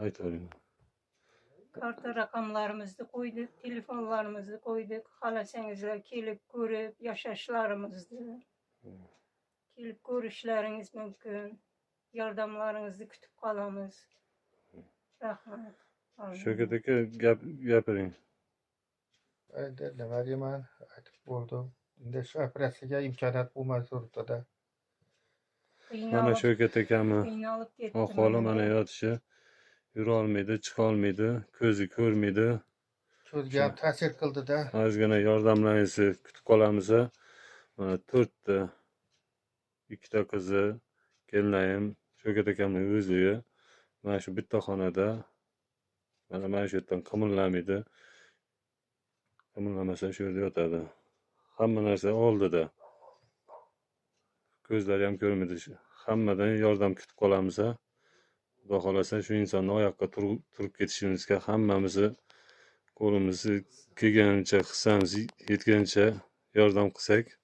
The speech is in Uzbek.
Aytavering. Karta raqamlarimizni qo'ydik, telefonlarimizni qo'ydik. Xohlasangizlar kelib ko'rib yashashlarimizni kelib ko'rishlaringiz mumkin. Yordamlaringizni kutib qolamiz. Rahmat. Shavkat aka, gap gapiring. Endi nima deyman, aytib bo'ldim. Endi shu operatsiyaga imkoniyat bo'lmay turibdi-da. Mana Qiynalib, Shavkat akamni qiynalib ketdim. Ahvoli mana yotishi, yura olmaydi, chiqa olmaydi, ko'zi ko'rmaydi. Ko'zga ham ta'sir qildi-da. Ozgina yordamlaringizni kutib qolamiz. Mana to'rtta, ikkita qizi, kelinayim, Shavkat akamning o'zi mana shu bitta xonada, mana shu yerdan qimirlamaydi. Qimirlamasa shu yerda yotadi. Hamma narsa oldida. Ko'zlari ham ko'rmaydi. Hammadan yordam kutib qolamiz. Xudo xohlasa shu insonni oyoqqa turib ketishimizga hammamizni qo'limizni kelgancha, hissamiz yetgancha yordam qilsak.